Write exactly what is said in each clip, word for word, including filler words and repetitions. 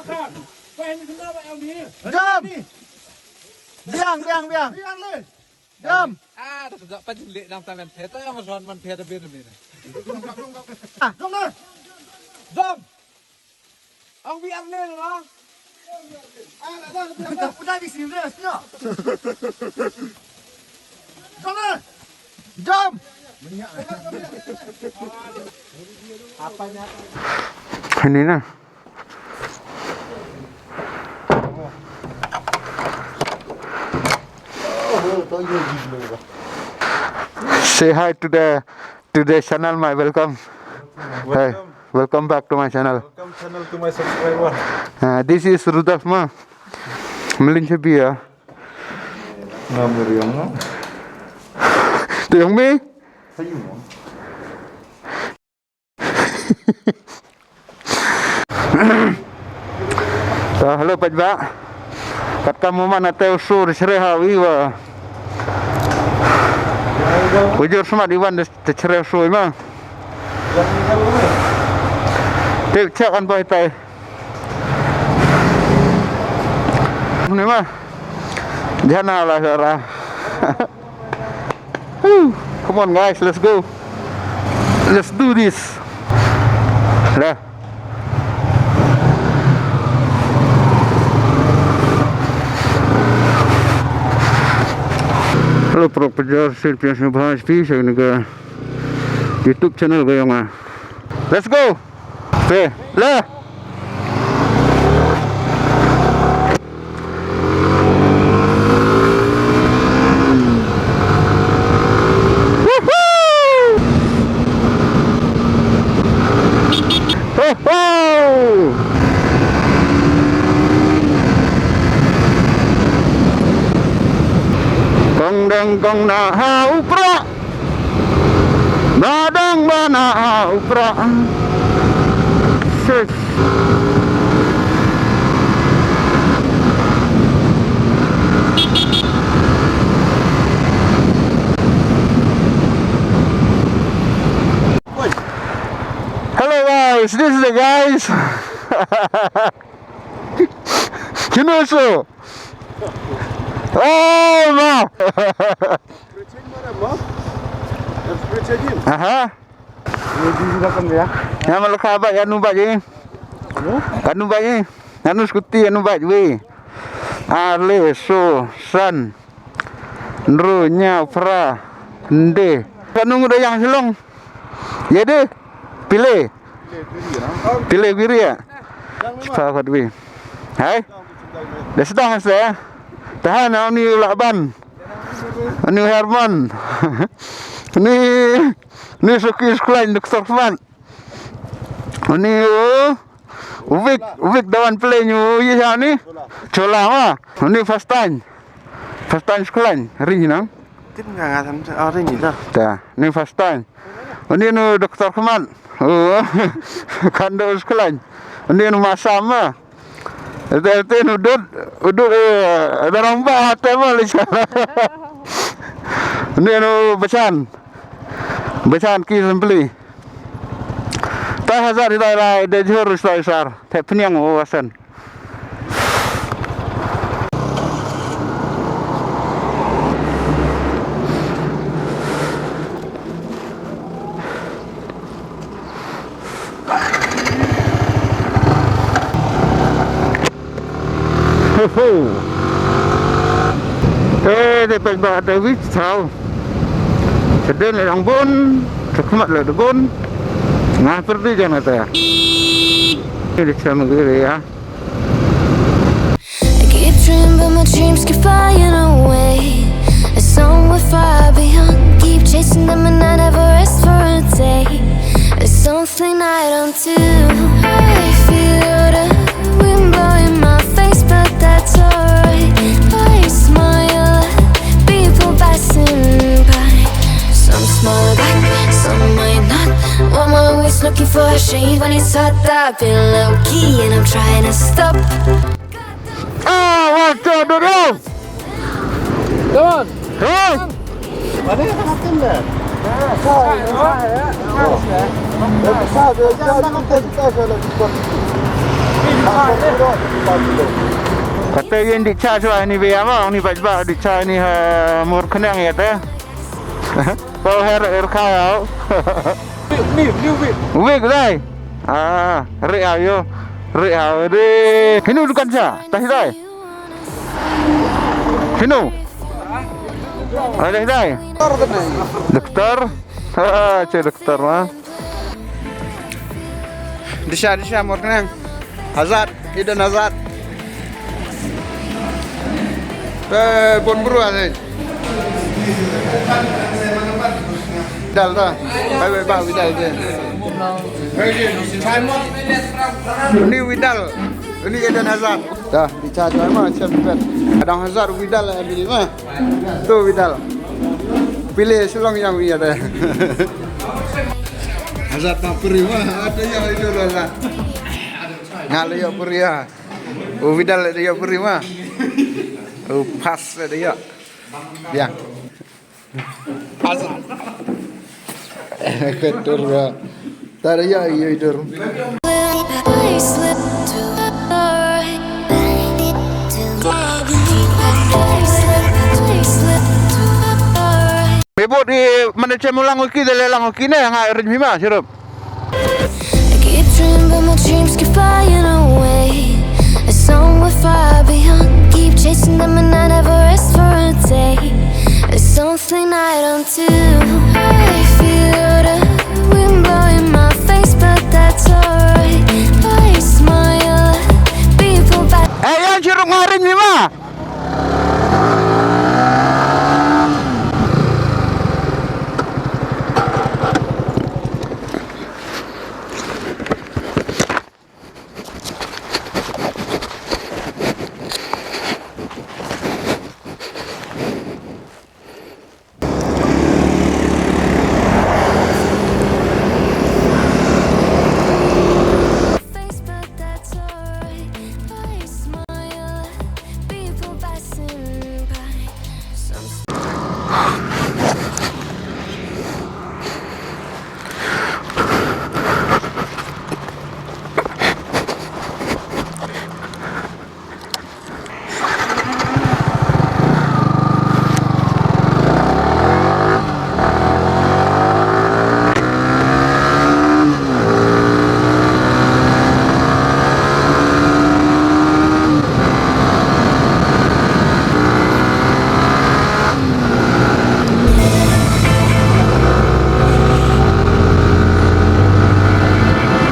Jom! Biang, biang, biang. Jom! Ah, da ka pa jin le dang ta man phe, ta man son man phe ta bin ni. Ah, jom na. Jom. Ang biang le na. Ah, da, da, da, da, da, da, serious no. Jom na. Jom. Ini na. Say hi to the, to the channel, my welcome. Hi, welcome back to my channel. Welcome channel to my subscriber. Uh, this is Rudolf ma. Melin Chabia. Ngam riang no. Tiang mi? Sayu mo. Ta, hello, paidbah. Katkam mo man ate u sur chre ha wi wa. Ujur smat iwan de chre sur ma. Tip chak an pai tai. Ni ma. Jana la sara. Woo! Come on, guys, let's go. Let's do this. Le. Hello, para pelajar, saya Pian Singh Bahas, saya ni ke YouTube channel ko yang ah. Let's go. Pe, le. Woohoo! Woohoo! Kong dang kong na ha u pra. Badang bana u pra. Sis. Hello guys, this is the guys. Kino so? Oh, ma. Aha. Nga malaka ba ya nu ba ye. Ka nu ba ye. Nga nu skuti ya nu ba ye. Ar le so san. Nru nya pra. Nde. Ka nu ngu da yang silong. Ye de. Pile. Pile biria. Chpa pat wi. Hai. Da sdang se. Tahan ni u Laban. Ni u Herman. Ni, ni Suki Sklain, Doktor Fman. Ni u, u Wik, u Wik Dawan Play ni u, ye ya ni. Chola ma. Ni first time. First time Sklain, ri nang. Tin nga nga tam, oh, ri ni da. Ta, ni first time. Ni nu Doktor Kman. Oh, kando Sklain. Ni nu masam ma. Te, te nu dut, dut, eh, darang ba, te ma le cha. Ni nu Bachan. Bachan ki simpli. Tai hazar i dai lai, de jhur stai sar. Te pniang o wasan. Ho, ho. Eh, te pait ba te wich thaw. Te den le dang bun, te khmat le dang bun. Nga pyrdi jan te. Ini sama gini ya. I keep dreaming, but my dreams keep flying away. There's somewhere far beyond. Keep chasing them and I never rest for a day. There's something I don't do. I feel the wind blowing my face, but that's alright. I smile at people passing by. Some smile back, some might not. What am I always looking for? A shade when it's hot. I've been low key and I'm trying to stop. Ah, watch out, dude. Don. Hey. Mana yang kena tender? Sa, sa, ya. Sa, sa, sa, sa, sa, sa, sa, sa. Kate yin di cha chwa ni be ama ni ba ba di cha ni ha Mur Khnang ya te. Pau her er kha ya. Ni, ni wi. Wi dai. Ah, re ayo. Re ayo de. Hinu dukan cha. Tahi dai. Hinu. Ada dai. Doktor. Ha, che doktor ma. Disha, disha, Mur Khnang. Hazard, Eden Hazard. Eh, Bon Bru ase. Dal ta. Bye bye, bye, Vidal de. Ni Vidal. Ni Eden Hazard. Ta, di cha cha ma, cha pet. Adang Hazard, Vidal, eh, bini ma. Tu Vidal. Pilih selong yang wi ada. Hazard tak peri ma. Ada yang itu lah. Ngal ya peri ya. Oh, Vidal ya peri ma. Oh, pas ya. Ya. Pas. Ketur ya. Tara ya, ya, idur. Mebot di mana chem ulang uki, dale lang uki ne, nga rin hima, sirup. I keep dreaming, but my dreams keep flying away. It's somewhere far beyond. Keep chasing them and I never rest for a day. It's something I don't do. I feel the wind blowing my face, but that's alright. I smile at people back. Eh, yan, sirup nga rin hima.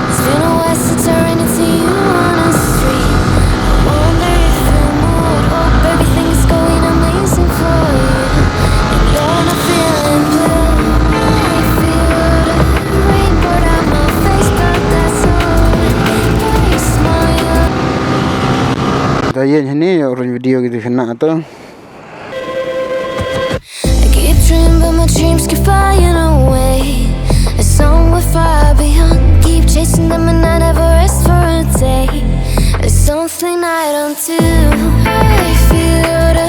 It's been a while since I ran into you on the street. I wonder if you moved. Hope everything is going amazing for you. And you're not feeling blue. I feel the rain pour down my face, but that's alright. I smile. Da yen hini ya orang video gitu kena tu. I keep dreaming, but my dreams keep flying away. It's somewhere far beyond. Keep chasing them and I never rest for a day. It's something I don't do. I feel the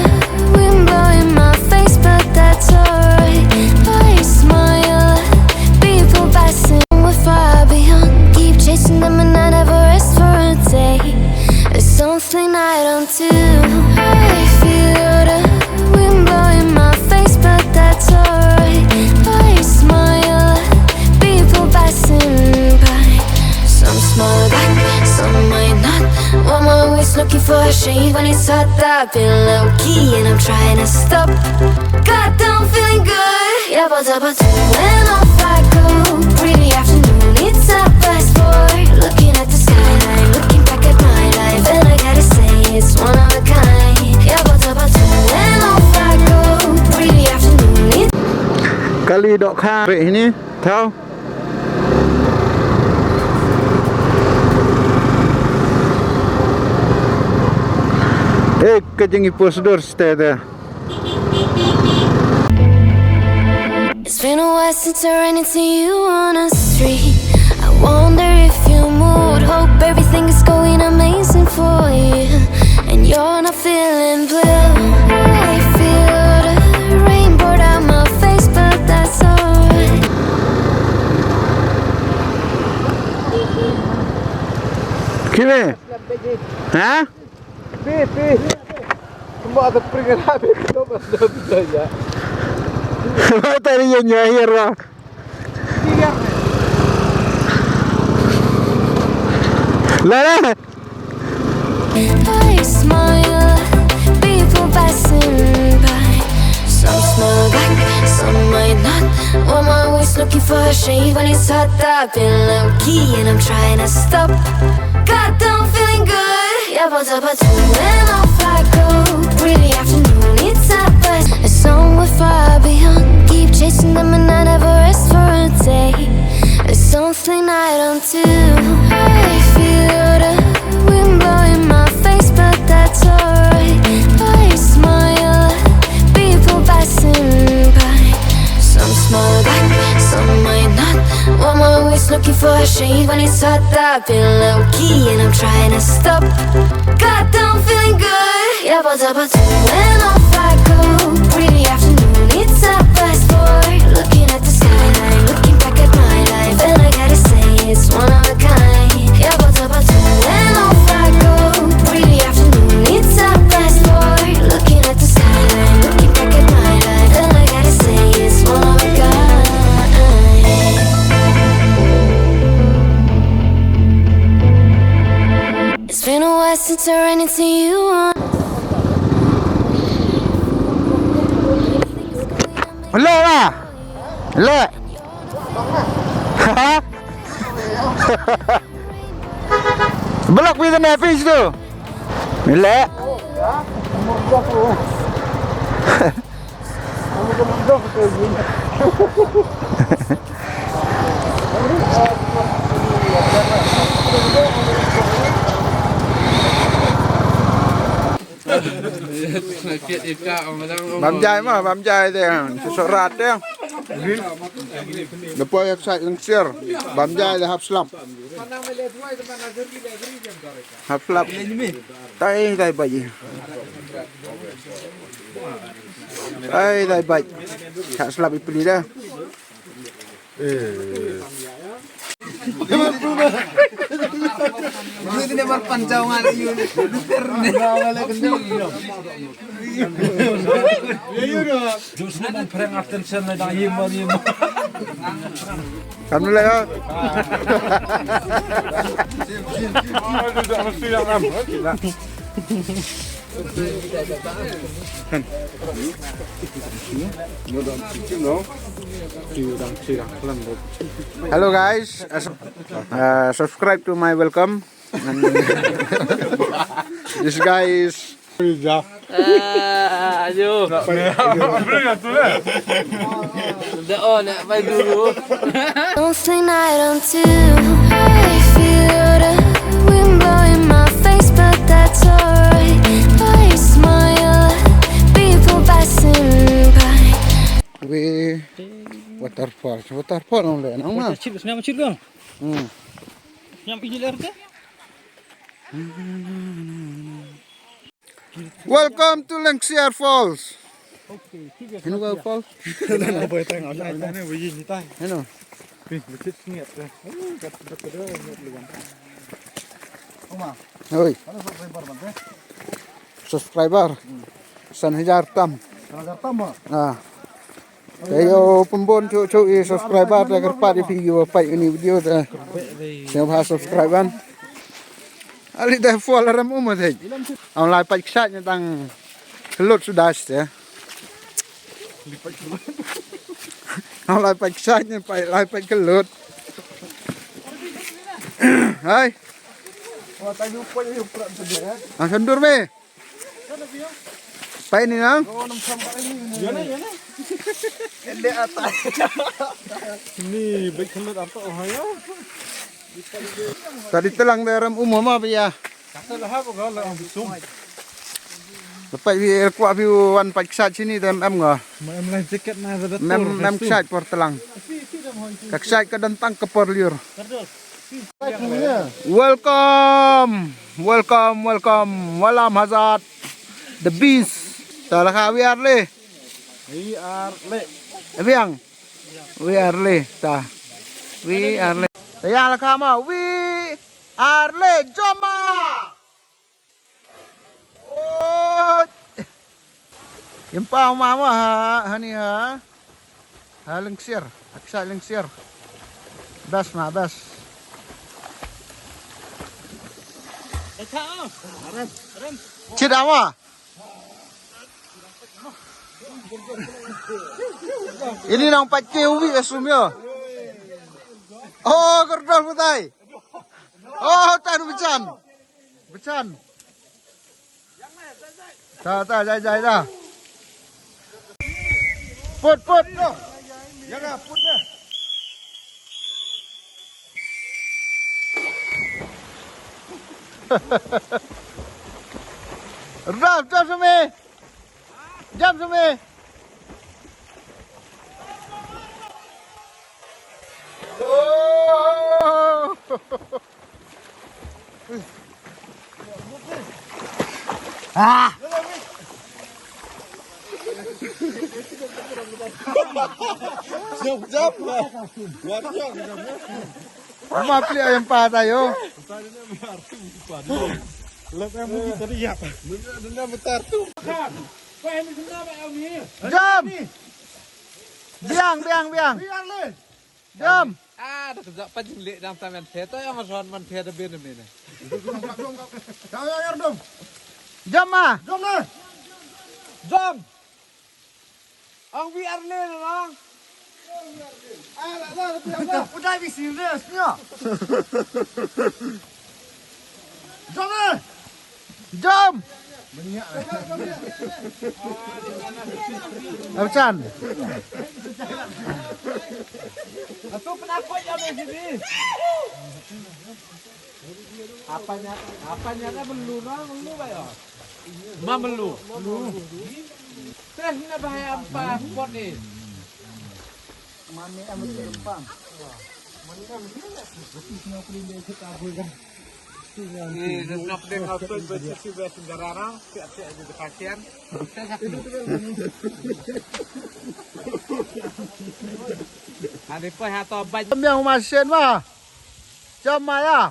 wind blowing my face, but that's alright. I smile at people passing. Somewhere far beyond. Keep chasing them and I never rest for a day. It's something I don't do. I feel the wind blowing my face, but that's alright. I smile at people passing by. Some smile back, some might not. What am I always looking for? Shame when it's hot, I've been low key and I'm trying to stop. God, I'm feeling good. Yeah, but, but when I fly go, pretty afternoon, it's a best boy. Looking at the skyline, looking back at my life, and I gotta say it's one of a kind. Yeah, but, but when I fly go, pretty afternoon, it's Kali dok kha re hini, thau. Eh, ka jingipus dur ste da. It's been a while since I ran into you on the street. I wonder if you moved. Hope everything is going amazing for you. And you're not feeling blue. I feel the rain pour down my face, but that's alright. Kime? Ha? Pi, pi. Semua ada peringat habis tu, betul, betul, ya. Tadi ya, ya, ya, ya. La, la. I smile, people passing by. Some smile back, some might not. What am I always looking for? A shade when it's hot. I've been low key and I'm trying to stop. God, I'm feeling good. Yeah, but about two and off I go. Pretty afternoon, it's a bus. A song we're far beyond. Keep chasing them and I never rest for a day. There's something I don't do. I feel the wind blowing my face, but that's alright. I smile, people passing by. Some smile back, some might not. What am I always looking for? A shade when it's hot. I've been low key and I'm trying to stop. God, I'm feeling good. Yeah, but about two and off I go. Pretty afternoon, it's a bus for looking at the skyline, looking back at my life, and I gotta say it's one of a kind. Yeah, but about two and off I go. Pretty afternoon, it's a bus for looking at the skyline, looking back at my life, and I gotta say it's one of a kind. It's been a while since I ran into you. Hello, ma. Hello. Block with an fish tu. Hello. Bam jai ma, bam jai de, sesok rat de. Depois ya sa lengsiar, bam jai de hap slap. Hap slap. Tai, tai baji. Tai, tai baji. Hap slap ipli de. Jus ni man prank attention na dang yim, yim. Kam le ya. Hello guys, uh, subscribe to my welcome. And this guy is Ah, ayo. Dah, oh, nak pai dulu. Something I don't do. I feel the wind blowing my face, but that's alright. I smile, people passing by. We waterfall, waterfall nong le, nong ma. Chip, senyap chip dong. Hmm. Senyap ini le arte. Welcome to Lengsiar Falls. Hino ka falls? Hino. Hoi. Subscriber. San hajar tam. Ah. Te yow pynbun chooh chooh i subscriber te kyrpad i phi yow pait ini video te. Sñiawbha subscribe an. Ali te follow rem um te. Am lai pait ksat ne tang kyllut suda ste. Am lai pait ksat ne pait lai pait kyllut. Hai. Ang sandur me. Pait ni nang? Ni, baik kena apa, oh, ya? Tadi telang de rem um ma pia. Lepai bi kwah bi wan pait ksat sini te em em nga. Em em ksat por telang. Ka ksat ka don tang ka por liur. Welcome, welcome, welcome. Walam Hazat, the beast. Ta la ka wiar le. Wiar le. Wiang. Wiar le ta. Wiar le. Ta ya la ka ma. Wiar le joma. Im pa ma ma ha, hani ha. Ha Lyngsiar, ha ksa Lyngsiar. Bas ma, bas. Chit ama. Ini nang pat ke uwi asum yo. Oh, kordol putai. Oh, tan bichan. Bichan. Ta, ta, jai, jai, ta. Put, put. Ya ka, put na. Raf, jump sumi. Jump sumi. Oh. Ah! Jump, jump. Jump, jump. Ama pli ayam pa tayo. Lep em mesti tadi ya. Denda, denda betar tu. Jump. Biang, biang, biang. Jom. Ah, da kejap pa jinglik dang ta man phe, to yang ron man phe da bin da bin. Jom, jom, jom. Jom, jom, jom. Jom, ah. Jom na. Jom. Ang bi ar le na. Ah, la, la, la, la. Udah bi serius nya. Jom, eh! Jom! Absan. Atu penakut ya, Bang, sini. Apanya, apanya ada melu, Bang? Melu, Bang, ya? Ma melu. Melu. Teh na bahaya empat pot ni. Biang masin ma. Jam ma ya.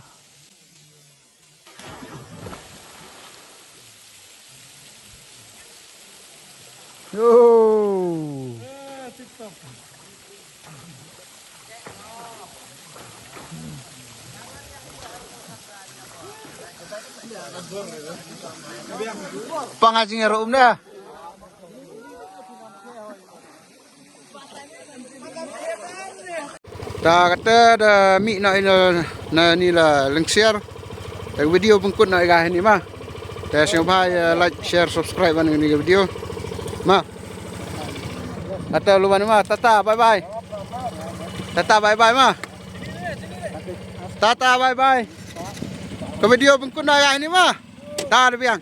Yo. Panga jingero um da. Ta kata da mih noh ina na ni la Lyngsiar. Ta video pynkut noh i ka hini ma. Ta sngewbha ya like, share, subscribe wan ini ka video. Ma. Kata lu wan ma. Tata, bye bye. Tata, bye bye ma. Tata, bye bye. Ka video pynkut noh i ka hini ma. Ta da biang.